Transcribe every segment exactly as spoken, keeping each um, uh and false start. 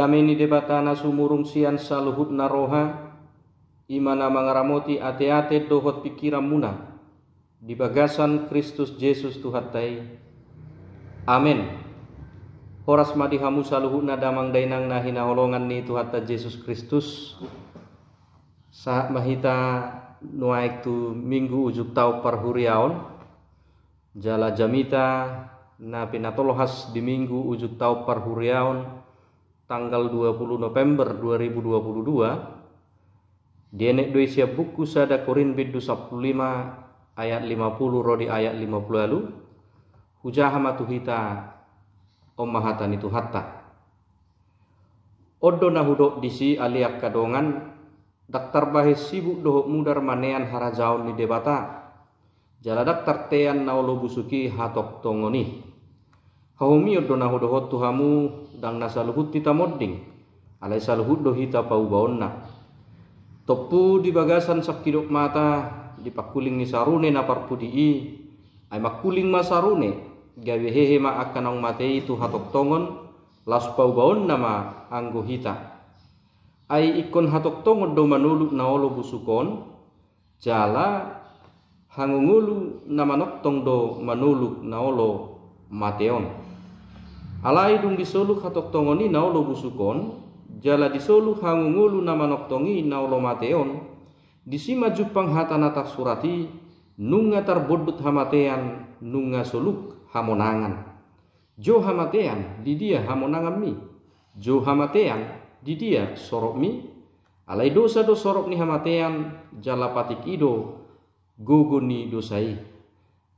Dame ni Debata na sumurung sian saluhutna roha, i ma na mangaramoti ateate dohot pingkiranmuna di bagasan Kristus Jesus Tuhanta i. Amen. Horas ma di hamu saluhutna damang dainang na hinaholongan ni Tuhanta Jesus Kristus. Sahat ma hita nuaeng tu Minggu Ujung Taon Parhuriaon, jala jamita na pinatolhas di Minggu Ujung Taon Parhuriaon tanggal dua puluh November dua ribu dua puluh dua, dienet do i sian buku Sada Korint bindu sampulu lima ayat lima puluh ro di ayat lima puluh ualu. Hujaha ma tu hita, on ma hata ni Tuhanta. On do na hudok disi, ale angka dongan, ndang tarbahen sibuk dohot mudar manean harajaon ni Debata, jala ndang tartean na olo busuk i hatongtongon i. Hahomion do na hudokhon tu hamu, ndang na saluhut hita monding, alai saluhut do hita paubaonna. Tompu di bagasan sangkidop mata, di pangkuling ni sarune na parpudi i, ai mangkuling ma sarune, gabe hehe ma angka naung mate i tu hatongtongon, laos paubaonna ma anggo hita. Ai ingkon hatongtongon do manoluk na olo busuk on, jala hangoluangolu na manongtong do manoluk na olo mate on. Alai dung disoluk hatongtongon i na olo busuk on, jala disoluk hangoluangolu na manongtong i na olo mate on, disi ma jumpang hata na tarsurat i: Nunga tarbondut hamatean, nunga soluk hamonangan. Jo hamatean, di dia hamonanganmi? Jo hamatean, di dia soropmi? Alai dosa do sorop ni hamatean, jala patik i do gogo ni dosa i.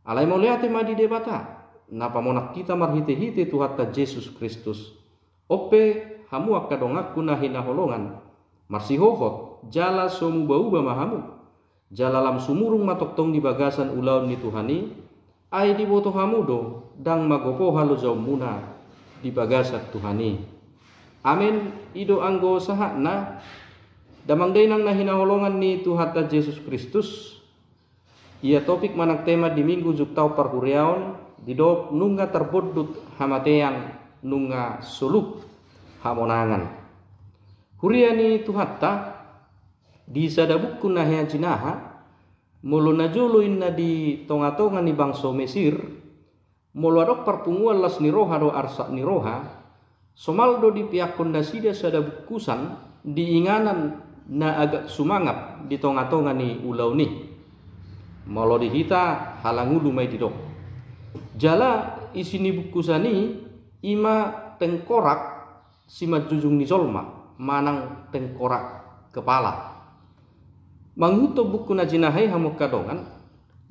Alai mauliate ma di Debata, na pamonang hita marhitehite Tuhanta Jesus Kristus. On pe, hamu angka donganku na hinaholongan, marsihohot jala so mubauba ma hamu, jala lam sumurung ma tongtong di bagasan ulaon ni Tuhan i, ai diboto hamu do, ndang magopo halojaonmuna di bagasan Tuhan i. Amen. I do anggo sahatna, damang dainang na hinaholongan ni Tuhanta Jesus Kristus. Ia topik manang tema di Minggu Ujung Taon Parhuriaon, didok nunga tarbondut hamatean, nunga soluk hamonangan. Huria ni Tuhanta, di sada buku na hea jinaha, molo najolo inna di tongatonga ni bangso Mesir, molo adong parpunguan las ni roha dohot arsak ni roha, somal do dipeakkon nasida sada bungkusan di inganan na agak sumangap di tongatonga ni ulaon i. Molo di hita, halangulu ma i didok. Jala isi ni bungkusan i, i ma tengkorak simanjujung ni jolma, manang tengkorak kepala. Mangihuthon buku na jinaha i, hamu angka dongan,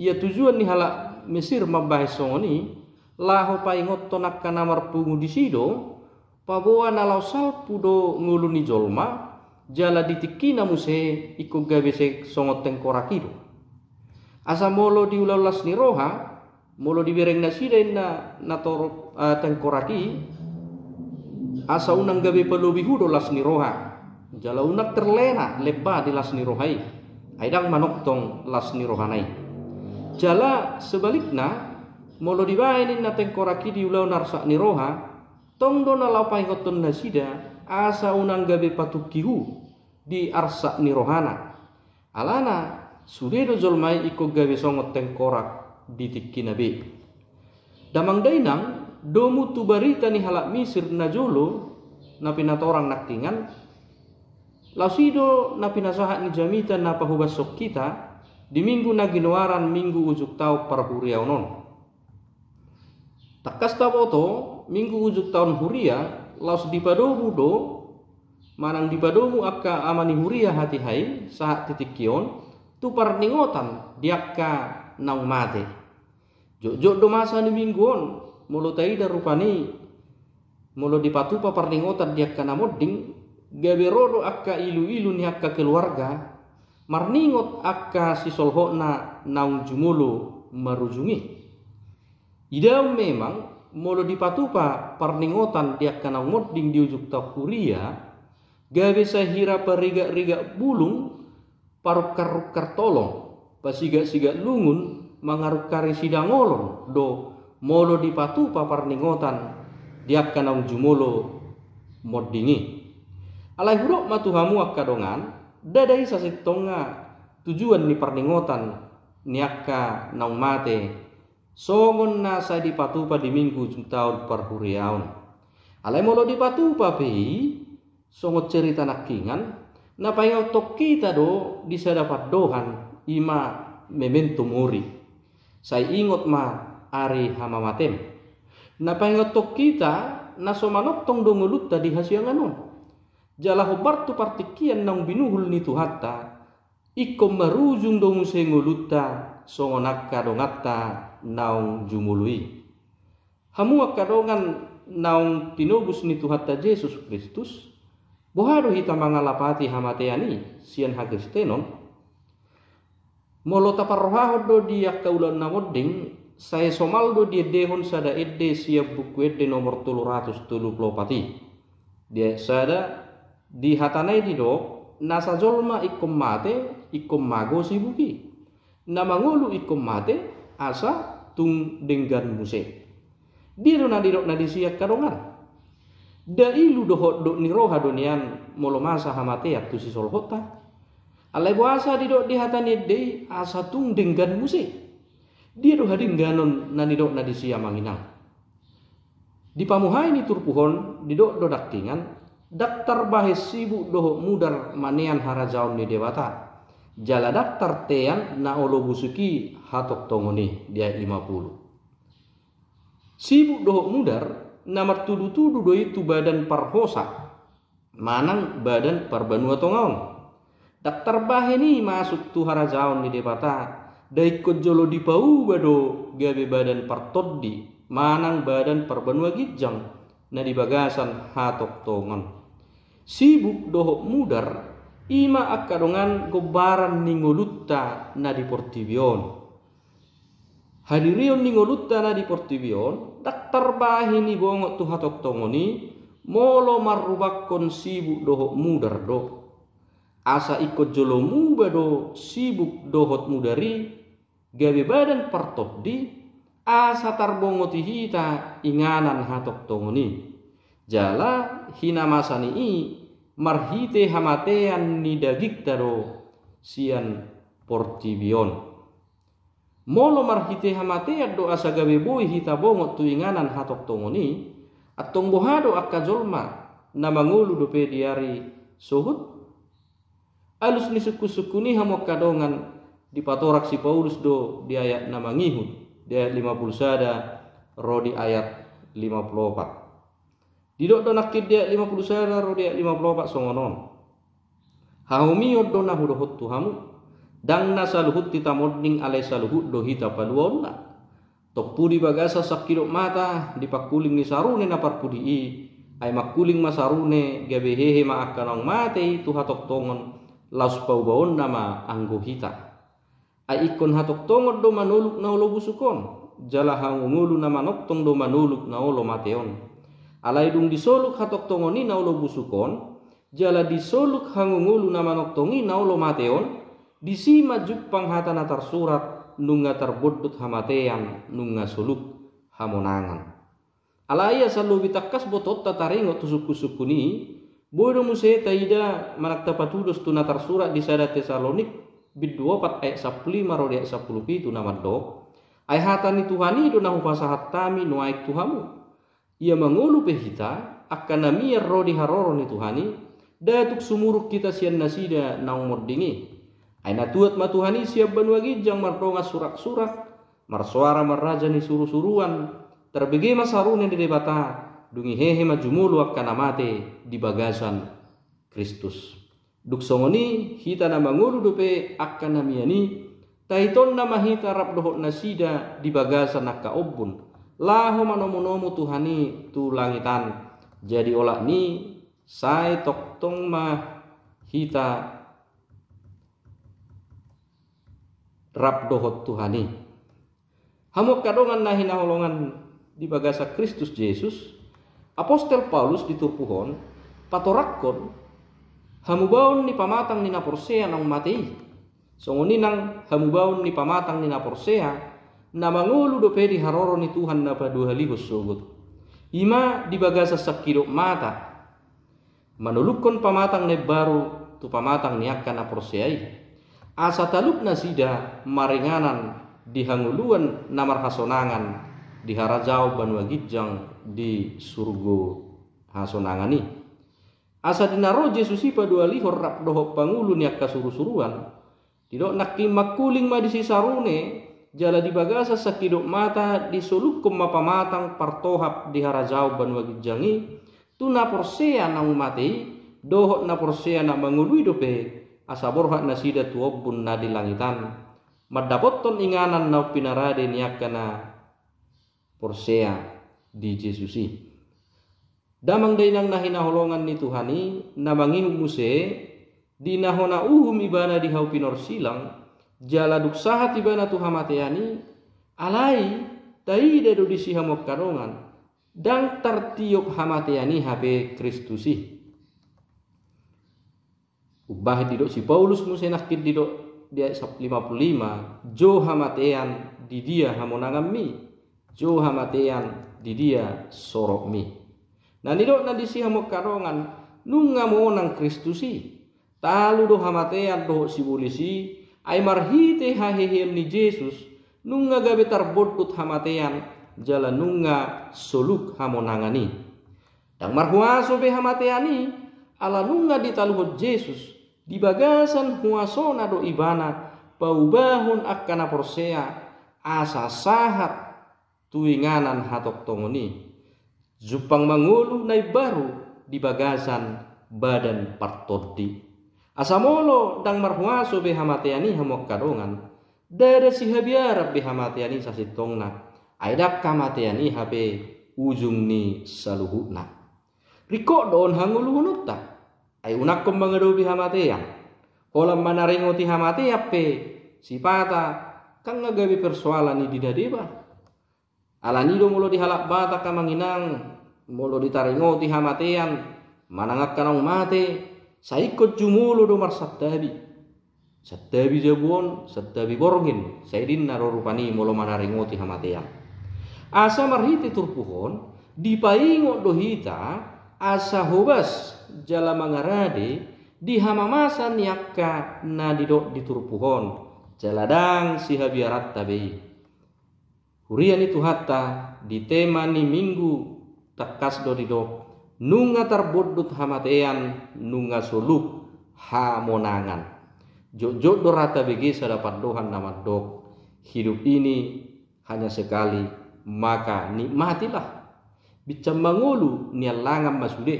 ia tujuan ni halak Mesir mambahen songon i, laho paingothon angka na marpungu disi do, paboa na laho salpu do ngolu ni jolma, jala di tingkina muse ingkon gabe se songon tengkorak i do. Asa molo di ulaon las ni roha, molo dibereng nasida inna na torop, ah, tengkorak i, asa unang gabe palobihu do las ni roha, jala unang terlena lemba di las ni roha i, ai ndang manongtong las ni rohana i. Jala sebalikna, molo dibahen inna tengkorak i di ulaon arsak ni roha, tong do na laho paingothon nasida, asa unang gabe patungkihu di arsak ni rohana. Alana, sude do jolma i ingkon gabe songon tengkorak di tingkina be. Damang dainang, domu tu barita ni halak Mesir na jolo, na pinatorang nangkiningan, laos i do na pinasahat ni jamita na pahobashon hita di minggu na ginoaran Minggu Ujung Taon Parhuriaon on. Tangkas taboto, Minggu Ujung Taon Huria, laos dipadomu do, manang dipadomu angka ama ni huria hatiha i, sahat di tingki on, tu parningotan di angka naung mate. Jotjot do masa ni minggu on, molo taida rupani, molo dipatupa parningotan di angka na monding, gabe ro do angka iluilu ni angka keluarga, marningot angka sisolhotna naung jumolo marujung i. Idaon memang, molo dipatupa parningotan di angka naung monding di ujung taon huria, gabe sahira parigatrigat bulung, parungkarrungkar tolong, pasigatsigat lungun, mangarungkari sidangolon do molo dipatupa parningotan di angka naung jumolo monding i. Alai hudok ma tu hamu angka dongan, ndada i sasintongna tujuan ni parningotan ni angka naung mate, songon na sai dipatupa di Minggu Taon Parhuriaon. Alai molo dipatupa pe i, songon cerita nangkiningan, na paingothon hita do di sada pandohan, i ma memento mori. Sai ingot ma ari hamamatem. Na paingothon hita, na so manongtong do ngolunta di hasiangan on. Jala hombar tu partingkian naung binuhul ni Tuhanta, ingkon marujung do muse ngolunta songon angka donganta naung jumolo i. Hamu angka dongan naung tinobus ni Tuhanta Jesus Kristus, boha do hita mangalapati hamatean i sian hakristenon? Molo taparrohahon do di angka ulaon na monding, sai somal do diendehon sada ende sian Buku Ende nomor tolu ratus tolu pulu opat i. Di ayat sada, di hatana i didok, nasa jolma ingkon mate, ingkon mago sibuk i. Na mangolu ingkon mate, asa tung denggan muse. Dia do na didok na disi angka dongan? Nda ilu dohot dok ni roha do nian molo masa hamatean tu sisolhotta. Alai boasa didok di hata ni ende i asa tung denggan muse? Dia do hadengganon na nidok na disi, amang inang? Di pamuhai ni turpuk on didok do nangkiningan, ndang tarbahen sibuk dohot mudar manean harajaon ni Debata. Jala ndang tartean na olo busuk i hatongtongon i, di ayat lima pulu. Sibuk dohot mudar, na martudutudu do i tu badan parhosa manang badan parbanua tonga on. Ndang tarbahen i masuk tu harajaon ni Debata, nda ingkon jolo dipauba do gabe badan partondi manang badan parbanua ginjang na di bagasan hatongtongon. Sibuk dohot mudar, i ma angka dongan gombaran ni ngolunta na di portibi on. Hadirion ni ngolunta na di portibi on ndang tarbahen ibongot tu hatongtongon i, molo marrubakkon sibuk dohot mudar do. Asa ingkon jolo muba do sibuk dohot mudar i gabe badan partondi, asa tarbongoti hita inganan hatongtongon i. Jala hinamasan i marhite hamatean ni dagingta do sian portibi on. Molo marhite hamatean do asa gabe boi hita bongot tu inganan hatongtongon i, antong boha do angka jolma na mangolu dope di ari sohot? Alus ni sungkunsungkun i, hamu angka dongan, dipatorak si Paulus do di ayat na mangihut, di ayat lima pulu sada ro di ayat lima pulu opat. Didok do nangkin di ayat lima pulu sada ro di ayat lima pulu opat songon on. Hahomion do na hudokhon tu hamu, ndang na saluhut hita monding, alai saluhut do hita paluaonna. Tong pudi bagasan sangkidop mata di pangkuling ni sarune na parpudi i, ai mangkuling ma sarune, gabe hehe ma angka naung mate i tu hatongtongon, laos paubaonna ma anggo hita. Ai ingkon hatongtongon do manoluk na olo busuk on, jala hangoluangolu na manongtong do manoluk na olo mate on. Alai dung disoluk hatongtongon i na olo busuk on, jala disoluk hangoluangolu na manongtong i na olo mate on, disi ma jumpang hata na tarsurat, nunga tarbondut hamatean, nunga soluk hamonangan. Alai asa lobi tangkas botoonta taringot tu sungkunsungkun i, boi do muse taida manang tapatudos tu na tarsurat di sada Tesalonik bindu opat ayat sampulu lima ro di ayat sampulu pitu na mandok: Ai hata ni Tuhan i do na hupasahat hami nuaeng tu hamu. Ia mangolu pe hita, angka na mian ro di haroro ni Tuhan i, nda tung sumurung hita sian nasida naung monding i. Ai natuat ma Tuhan i sian banua ginjang mardongan suraksurak, marsoara marraja ni surusuruan, tarbege ma sarune ni Debata, dung i hehe ma jumolo angka na mate di bagasan Kristus. Dung songon i, hita na mangolu dope angka na mian i, taitonna ma hita rap dohot nasida di bagasan angka ombun, laho manomunomu Tuhan i tu langit an. Jadi olat ni i, sai tongtong ma hita rap dohot Tuhan i. Hamu angka dongan na hinaholongan di bagasan Kristus Jesus, Apostel Paulus di turpuk on patorakkon hamubaon ni pamatang ni na porsea naung mate i. Songon i nang hamubaon ni pamatang ni na porsea na mangolu dope di haroro ni Tuhan na paduahalihon sogot, i ma di bagasan sangkidop mata. manolukhon pamatang na imbaru tu pamatang ni angka na porsea i, asa talup nasida maringanan di hangoluan na marhasonangan di harajaon banua ginjang di surgo hasonangan i. Asa di na ro Jesus i paduahalihon rap dohot pangulu ni angka surusuruan, didok nangkin mangkuling ma disi sarune, jala di bagasan sangkidop mata disolukhon ma pamatang partohap di harajaon banua ginjang i, tu na porsea naung mate i, dohot na porsea na mangolu i dope, asa borhat nasida tu ombun na di langit an, mandapothon inganan na umpinan rade ni angka na porsea di Jesus i. Damang dainang na hinaholongan ni Tuhan i, na mangihut muse, di na hona uhum ibana di hau pinorsilang, jala dung sahat ibana tu hamatean i, alai taida do disi hamu angka dongan, ndang tartiop hamatean i hape Kristus i. Umbahen didok si Paulus muse nangkin didok di ayat lima puluh lima, jo hamatean di dia hamonanganmi, jo hamatean di dia sorokmi. Na nidokna disi hamu angka dongan, nunga monang Kristus i. Talu do hamatean dohot sibolis i, ai marhite haheheon ni Jesus, nunga gabe tarbondut hamatean, jala nunga soluk hamonangan i. Ndang marhuaso be hamatean i, ala nunga ditaluhon Jesus, di bagasan huasona do ibana paubahon angka na porsea, asa sahat tu inganan hatongtongon i. Jumpang mangolu na imbaru di bagasan badan partondi. Asa molo ndang marhuaso be hamatean i hamu angka dongan, ndada sihabiaran be hamatean i sasintongna, ai ndang hamatean i hape ujung ni saluhutna. Ringkot do on hangoluhononta, ai unangkon mangadopi hamatean. Holan manaringoti hamatean pe, sipata, ndang gabe persoalan i di na deba. Alani do molo di halak Batak amang inang, molo ditaringoti hamatean, manang angka naung mate, sai ingkon jumolo do marsantabi. Santabi jabu on, santabi borngin, sai ninna do rupani molo manaringoti hamatean. Asa marhite turpuk on, dipaingot do hita, asa hobas, jala mangarade, di hamamasa ni angka na didok di turpuk on, jala ndang sihabiaranta be i. Huria ni Tuhanta, di tema ni Minggu tangkas do didok, nunga tarbondut hamatean, nunga soluk hamonangan. Jotjot do ra tabege sada pandohan na mandok, hidup ini hanya sekali, maka nikmatilah. Binsang mangolu niallangan ma sude.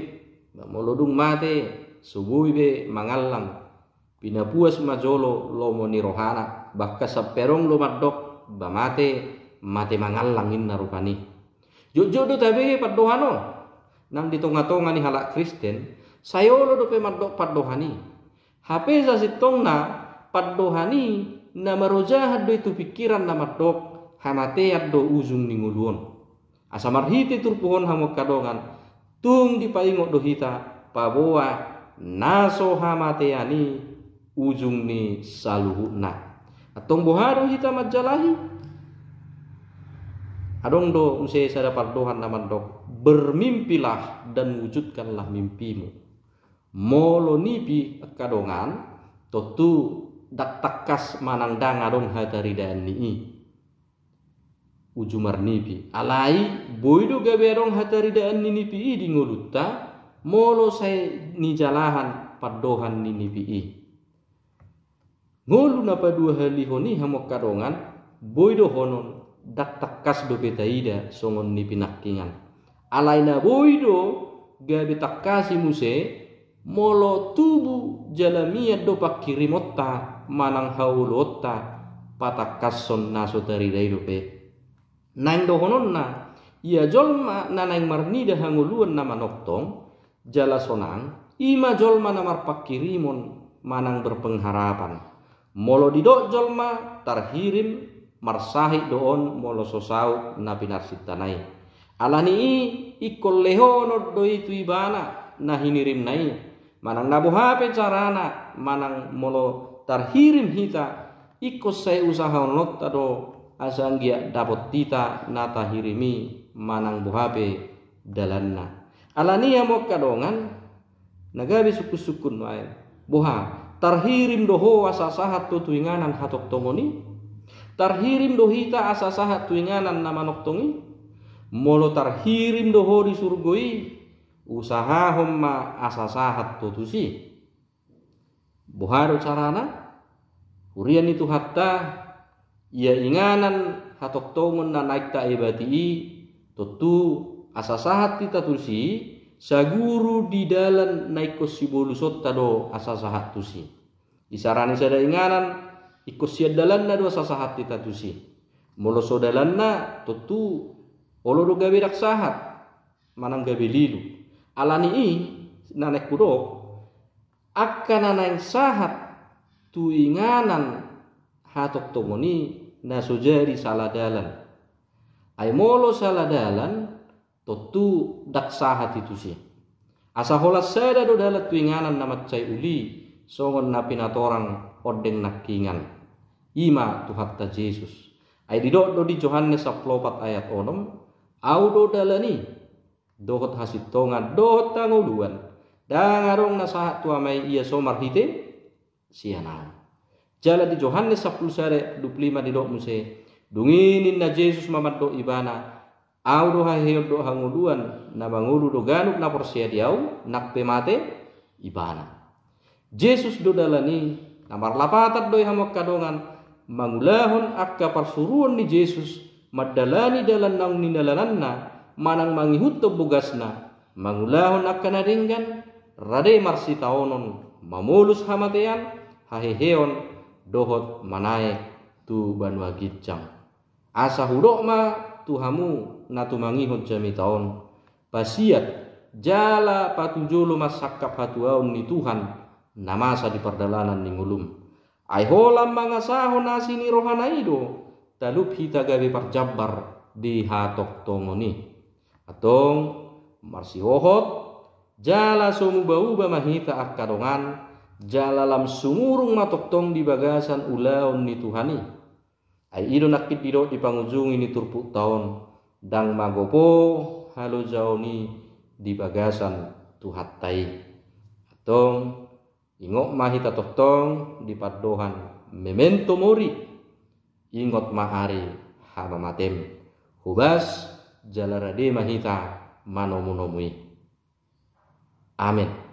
Molo dung mate, so boi be mangallang. Pinapuas ma jolo lomo ni rohana, bahkan sampe adong do mandok, ba mate, mate mangallang ninna rupani. Jotjot do tabege pandohan on, nang di tongatonga ni halak Kristen, sai olo dope mandok pandohan i. Hape sasintongna pandohan i na marojahan do i tu pingkiran na mandok, hamatean do ujung ni ngolu on. Asa marhite turpuk on hamu angka dongan, tung dipaingot do hita, paboa na so hamatean i ujung ni saluhutna. Antong boha do hita manjalahi? Adong do muse sada pandohan na mandok, bermimpilah dan wujudkanlah mimpimu. Molo nipi angka dongan, tontu ndang tangkas manang ndang adong hataridaan ni i. Uju marnipi. Alai, boi do gabe adong hataridaan ni nipi i di ngolunta, molo sai nijalahan pandohan ni nipi i. Ngolu na paduahalihon i hamu angka dongan, boi dohonon, ndang tangkas dope taida songon nipi nangkingan. Alai na boi do gabe tangkas i muse, molo tubu jala mian do pangkirimonta manang haoloonta patangkashon na so tarida i dope. Naeng dohononna, ia jolma na naeng marnida hangoluan na manongtong, jala sonang, i ma jolma na marpangkirimon manang berpengharapan. Molo didok jolma tarhirim, marsahit do on molo so saut na pinarsinta na i. Alani i ingkon lehonon do i tu ibana na hinirimna i. Manang na boha pe carana, manang molo tarhirim hita, ingkon sai usahahononta do asa anggiat dapot hita na tahirim i manang boha pe dalanna. Alani i hamu angka dongan, Na gabe sungkun-sungkun nuaeng. Boha, tarhirim do ho asa sahat ho tu inganan hatongtongon i? Tarhirim do hita asa sahat tu inganan na manongtong i? Molo tarhirim do ho di surgo i, usahahon ma asa sahat ho tusi. Boha do carana? Huria ni Tuhanta, ia inganan hatongtongon na naeng taebati i, tontu asa sahat hita tusi, saguru di dalan na ingkon sibolusonta do asa sahat tusi. Isarani sada inganan, ingkon sian dalanna do asa sahat hita tusi. Molo so dalanna, tontu olo do gabe ndang sahat, manang gabe lilu. Alani i, na naeng hudok, angka na naeng sahat tu inganan hatongtongon i na so jadi sala dalan. Ai molo sala dalan, tontu ndang sahat i tusi. Asa holan sada do dalan tu inganan na mansai uli, songon na pinatorang ondeng nangkingan. I ma Tuhanta Jesus. Ai didok do di Johannes sampulu opat ayat onom, Au do dalan i, dohot hasintongan, dohot hangoluan. Ndang adong na sahat tu Ama i ia so marhite sian Au. Jala di Johannes sampulu sada dua pulu lima didok muse, dung i ninna Jesus ma mandok ibana, Au do haheheon dohot hangoluan, na mangolu do ganup na porsea di Au, nang pe mate ibana. Jesus do dalan i, na marlapatan do i hamu angka dongan, mangulahon angka parsuruon ni Jesus, mandalani dalan naung ninalananna, manang mangihuthon bogasna, mangulahon angka na denggan, rade marsitaonon, mamolus hamatean, haheheon, dohot manaek tu banua ginjang. Asa hudok ma tu hamu na tumangihon jamita on, pasiat jala patujolo ma sangkap hatuaon ni Tuhan na masa di pardalanan ni ngolum. Ai holan mangasahon asi ni rohana i do, talup hita gabe parjambar di hatongtongon i. Antong, marsihohot, jala so muba-uba ma hita angka dongan, jala lam sumurung ma tongtong di bagasan ulaon ni Tuhan i. Ai i do nangkin didok di pangujungi ni turpukta on, ndang magopo halojaon i di bagasan Tuhanta i. Antong, ingot ma hita tongtong di pandohan memento mori, ingot ma ari hamamatem, hobas jala rade ma hita manomu-nomu i. Amen.